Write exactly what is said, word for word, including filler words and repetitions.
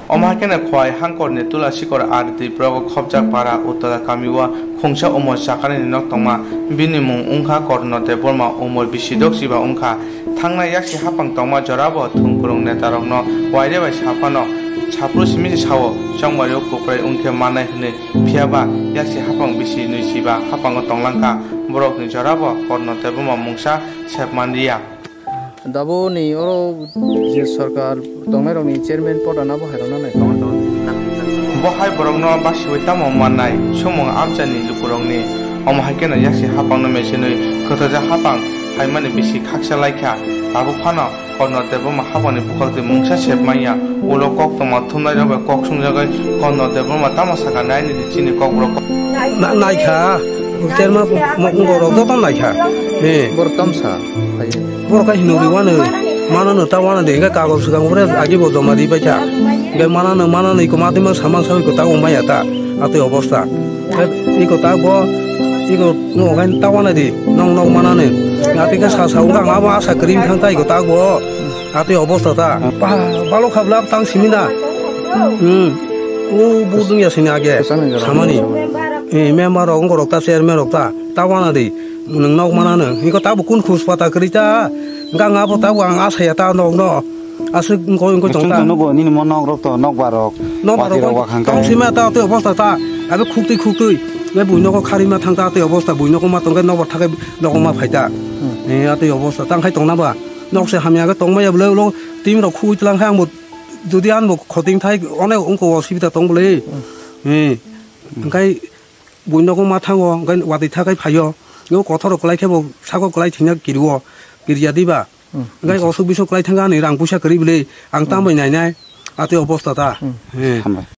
Omo hai kheno Khowai hangkorni Tulasikor R D blogo khopjak para Uttola kamio khungsa umor chakarani nok tongma. Bini mung wngkha Korno Debbarma, umor bisi dok chiba wngkha. Thangnai yaksi haphang tongma jorabo thwngkwrwng netarokno waire bai saphano, saphru simi se sao, chongbario kwplai wngkhe mannai hwnwi. Phiyaba yaksi haphang bisi nwi chiba haphango tonglangkha. Borokni jorabo Korno Debbarma mungsa sepmanliya. Dabo ni oro je sorkar tongnai rok ni chairman poda na bo hai rok no nai. Bo hai borok no basiwi tamo mannai sumung amchai ni lukurok ni. Omo hai kheno yaksi haphang no mesinwi kwthajak haphang phaimani bisi khaksa laikha. Tabuk phano Korno Debbarma haphang ni bwkhak twi mungsa sep manya. Ulo kok tongma thumnai rok bai kok sungjagwi Korno Debbarma tamo sakha nai ni chini kok borok. Na-, naikha, chairman mo-, borok joto naikha. He. Borok tamsa. Borok khe hinwi riwano, manano ta wana de, hingke kagoj swkang ore agi bo joma ri paikha. Hingke manano, manano iko mati ma samang sawi ko ta wng maya ta, atwi obostha. Hingke iko ta bo, iko no hingke ta wana di, nong nong manani. Atwi khe sa sa wngkha, ang abo asa kwrwi wngkha ta iko ta bo. Atwi obostha ta. Ba-, balo khabla tang simi na. Hmm. O budung ya sini age. Kwchangni jora. Samani. Eh, member rok, wngkha rok ta, chairman rok ta. Ta wana di. Nwng nok manano. Hingke ta bo kun khus pata kwrwi ta. Hingke ang abo ta bo ang asaya ta nok no. Aswk wngkoi wngkoi tong ta. Chwng nugo nini mo nok rok to, nok barok. Nok barok. Wati rok wakhang tong kai. Sima ta atwi obostha ta. Abe khuktwi khuktwi. Be bui nogo khari ma thang ta atwi obostha. Bui nogo ma tong kai nok bar thakai nogo ma phai ta. Hmm. Eh, atwi obostha. Tang khai tong na ba. Nok se hamya khe tong maya bwle ulo team rok khugwi tlang khe ang bo jodi ang bo khoting thai onek wngkha osibita tong bwle. Hmm. Eh. Hingke bui nogo ma thango, hingke watwi thakai phaio. Yo kothoro kwlai khe bo sako kwlai thwina kirio, kiriya diba? Hmm. Hingke osuk bisuk kwlai thangkha ani rang puisa kwrwi bwle, ang tambai nainai, atwi obostha ta. Hmm. He. Hambai.